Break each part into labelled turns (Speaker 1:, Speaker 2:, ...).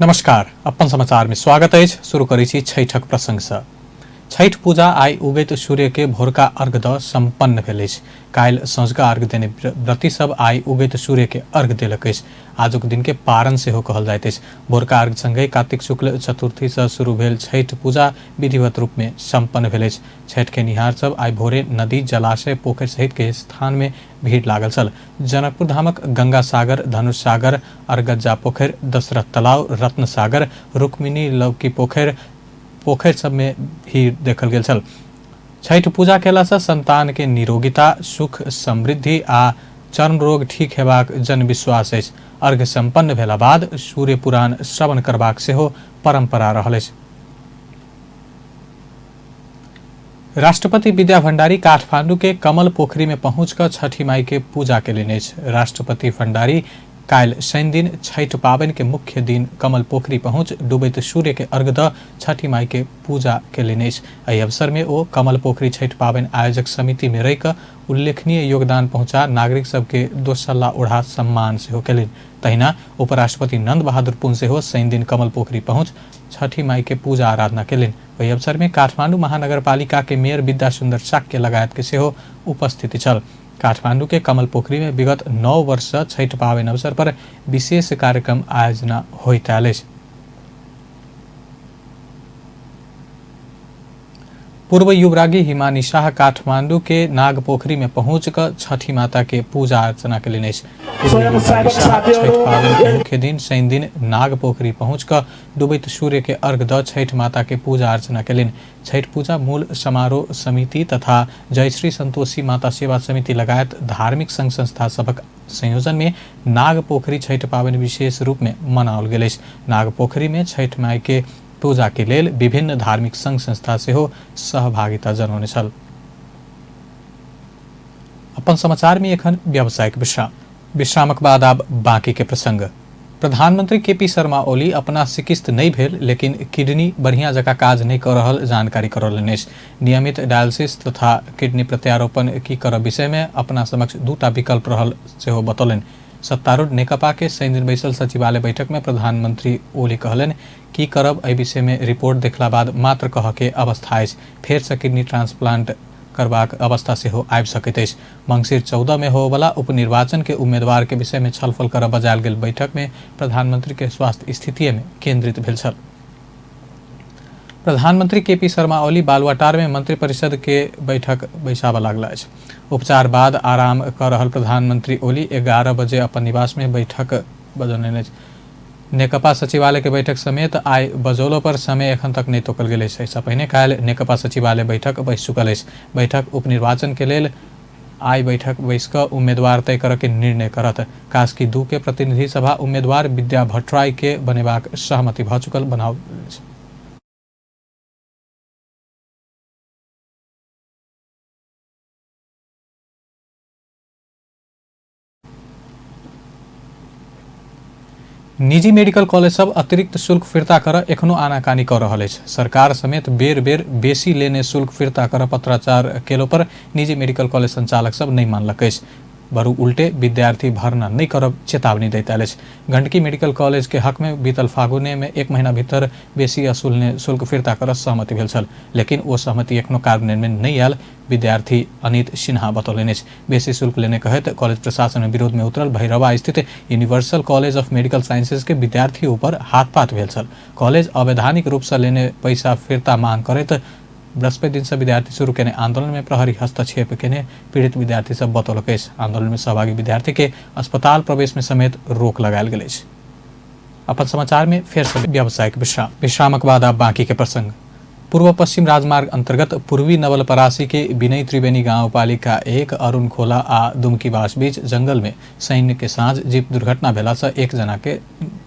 Speaker 1: नमस्कार, अपन समाचार में स्वागत अछि। शुरू करै छी छठक प्रसंग से। छठि पूजा आइ उगैत सूर्य के भोरका अर्घ द संपन्न भेल अछि। काल्हि सँझुका अर्घ देने व्रती सब आइ उगैत सूर्य के अर्घ देलक अछि। आजुक दिन के पारन सेहो कहल जाइत अछि। भोरका अर्घ संगहि कार्तिक शुक्ल चतुर्थी सँ शुरू भेल छठि पूजा विधिवत रूप में संपन्न भेल अछि। छठि खेनिहार सब आइ भोरे नदी, जलाशय, पोखरि सहित के स्थान में भीड़ लागल छल। जनकपुर धामक गंगा सागर, धनुष सागर, अरगज्जा पोखरि, दशरथ तलाव, रत्न सागर, रुक्मिणी लौकी पोखरि, पोखरि सब में भीड़ देखल गेल छल। छठि पूजा केला सँ संतान के निरोगिता, सुख, समृद्धि आ चर्म रोग ठीक हेबाक जनविश्वास अछि। अर्घ संपन्न भेला बाद सूर्य पुराण श्रवण करबाक सेहो परंपरा रहल अछि। राष्ट्रपति विद्या भण्डारी काठमांडू के कमल पोखरी में पहुंच कऽ छठी माई के पूजा केलनि अछि। राष्ट्रपति भण्डारी काल्हि शनि दिन छठि पाबनि के मुख्य दिन कमल पोखरी पहुंच डूबैत सूर्य के अर्घ दऽ छठी माई के पूजा केलनि अछि। एहि अवसर में ओ कमल पोखरी छठि पाबनि आयोजक समिति में रहि कऽ उल्लेखनीय योगदान पहुंचा नागरिक सबके दोसल्ला ओढ़ा सम्मान सेहो केलनि। तहिना उपराष्ट्रपति नंद बहादुर पुन सेहो शनि दिन कमल पोखरी पहुंच छठी माई के पूजा आराधना केलनि। ओहि अवसर में काठमांडू महानगरपालिका के मेयर विद्या सुंदर शाक्य लगायत के सेहो उपस्थिति छल। काठमांडू के कमल पोखरी में विगत 9 वर्ष सँ छठि पाबनि अवसर पर विशेष कार्यक्रम आयोजना होइत आयल अछि। पूर्व युवराज्ञी हिमानी शाह काठमांडू के नागपोखरी में पहुंच कऽ छठी माता के पूजा अर्चना केलनि अछि। पूर्व युवराज्ञी शाह छठि पाबनि के मुख्य दिन शनि दिन नागपोखरी पहुंच कऽ डूबैत सूर्य के अर्घ दऽ छठि माता के पूजा अर्चना केलनि। छठि पूजा मूल समारोह समिति तथा जयश्री संतोषी माता सेवा समिति लगायत धार्मिक संघ संस्था सभक संयोजन में नागपोखरी छठि पाबनि विशेष रूप में मनाओल गेल अछि। नागपोखरी में छठि माय के पूजा के लेल विभिन्न धार्मिक संघ संस्था सेहो सहभागिता जनौने छल। अपन समाचार में एखन व्यावसायिक विश्राम। विश्रामक बाद आब बाकी के प्रसंग। प्रधानमंत्री के पी शर्मा ओली अपना सिकिस्त नहि भेल लेकिन किडनी बढ़िया जकाँ काज नहि कऽ रहल जानकारी करौलनि अछि। नियमित डायलिसिस तथा किडनी प्रत्यारोपण की करब विषय में अपना समक्ष दूटा विकल्प रहल सेहो बतौलनि। सत्तारूढ़ नेकपा के शनि दिन बैसल सचिवालय बैठक में प्रधानमंत्री ओली कहलनि की करब एहि विषय में रिपोर्ट देखला बाद मात्र कहऽ के अवस्था अछि। फेर सँ किडनी ट्रांसप्लांट करबाक अवस्था सेहो आबि सकैत अछि। मंगसिर 14 में होबयवला उपनिर्वाचन के उम्मीदवार के विषय में छलफल करय बजायल गेल बैठक में प्रधानमंत्री के स्वास्थ्य स्थितिये में केंद्रित भेल छल। प्रधानमंत्री के पी शर्मा ओली बालुवाटार में मंत्रिपरिषद के बैठक बैसाबऽ लागल अछि। उपचार बाद आराम कऽ रहल प्रधानमंत्री ओली 11 बजे अपन निवास में बैठक बजौलनि अछि। नेकपा सचिवालय के बैठक समेत आइ बजौलो पर समय एखन तक नहि तोकल गेल अछि। एहिसँ पहिने काल्हि नेकपा सचिवालय बैठक बैस चुकल अछि। बैठक उपनिर्वाचन के लेल आइ बैठक बैस कऽ उम्मीदवार तय करऽ के निर्णय करत। कास्की 2 के प्रतिनिधि सभा उम्मीदवार विद्या भट्टराई के बनेबाक सहमति भऽ चुकल बनाओल अछि। निजी मेडिकल कॉलेज सब अतिरिक्त शुल्क फिर्ता कर एखनो आनाकानी कऽ रहल अछि। सरकार समेत बेर बेर बेसी लेने शुल्क फिर्ता कर पत्राचार केलो पर निजी मेडिकल कॉलेज संचालक सब नहि मानलक अछि, बरु उल्टे विद्यार्थी भर्ना नहि करब चेतावनी दैत आयल अछि। गंडकी मेडिकल कॉलेज के हक में बीतल फागुने में 1 महीना भीतर बेसी असूलने शुल्क फिर्ता कर सहमति भेल छल, लेकिन ओ सहमति एखनो कार्यान्वयन में नहि आयल विद्यार्थी अनित सिन्हा बतौलनि अछि। बेसी शुल्क लेने कहैत कॉलेज प्रशासन में विरोध में उतरल भैरवा स्थित universal college of medical sciences के विद्यार्थी ऊपर हाथपात भेल छल। कॉलेज अवैधानिक रूप से लेने पैसा फिर्ता मांग करैत बृहस्पति दिन से विद्यार्थी शुरू केने आंदोलन में प्रहरी हस्तक्षेप केने पीड़ित विद्यार्थी सब बतौलक अछि। आंदोलन में सहभागी विद्यार्थी के अस्पताल प्रवेश में समेत रोक लगायल गेल अछि। अपन समाचार में फेर से व्यावसायिक विश्राम। विश्रामक बाद आब बाकी के प्रसंग। पूर्व पश्चिम राजमार्ग अंतर्गत पूर्वी नवलपरासी के विनय त्रिवेणी गांवपालिका 1 अरुण खोला आ दुमकीबास बीच जंगल में सैन्य के साँझ जीप दुर्घटना भेला से 1 जना के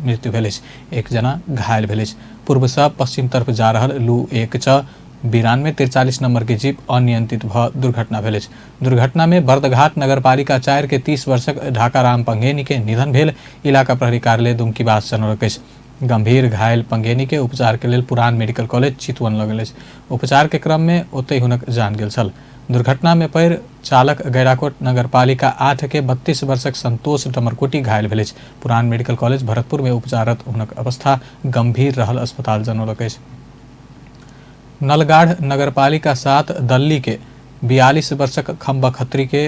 Speaker 1: मृत्यु भेल अछि, 1 जना घायल भेल अछि। पूर्व से पश्चिम तरफ जा रहल लू 1 6 92 43 नंबर के जीप अनियंत्रित भ दुर्घटना भेल अछि। दुर्घटना में बर्दघाट नगरपालिका 4 के 30 वर्षक ढाकाराम पंगेनी के निधन भेल इलाका प्रहरी कार्यालय दुमकीबास जनौलक अछि। गंभीर घायल पंगेनी के उपचार के लेल पुरान मेडिकल कॉलेज चितवन लगल अछि। उपचार के क्रम में ओतहि हुनक जान गेल छल। दुर्घटना में पैर चालक गैराकोट नगरपालिका 8 के 32 वर्षक संतोष डमरकोटी घायल भेल अछि। पुरान मेडिकल कॉलेज भरतपुर में उपचाररत हुनक अवस्था गंभीर रहल अस्पताल जनौलक अछि। नलगाढ़ नगरपालिका 7 दल्ली के 42 वर्षक खम्बा खत्री के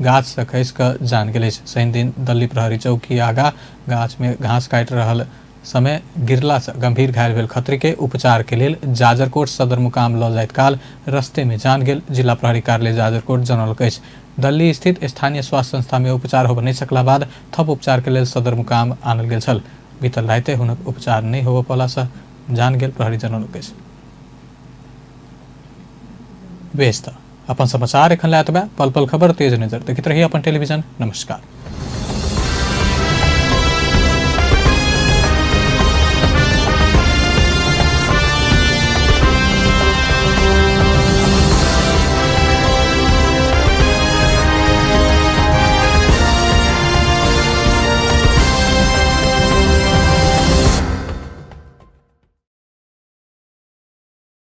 Speaker 1: गाछ से खसि कऽ जान गेल अछि। शनि दिन दल्ली प्रहरी चौकी आगा गाछ में घास काटि रहल समय गिरला से गंभीर घायल भेल खत्री के उपचार के लेल जाजरकोट सदर मुकाम लऽ जाइत काल रस्ते में जान गेल जिला प्रहरी कार्यालय जाजरकोट जनौलक अछि। दल्ली स्थित स्थानीय स्वास्थ्य संस्था में उपचार होबय नहि सकला बाद थप उपचार के लेल सदर मुकाम आनल गेल छल। बीतल राति हुनक उपचार नहि होबय पौला से जान गेल प्रहरी जनौलक अछि। बेस त अपन समाचार एखन लए एतबे। पल पल खबर तेज नजर देखैत रही अपन टेलीविजन। नमस्कार।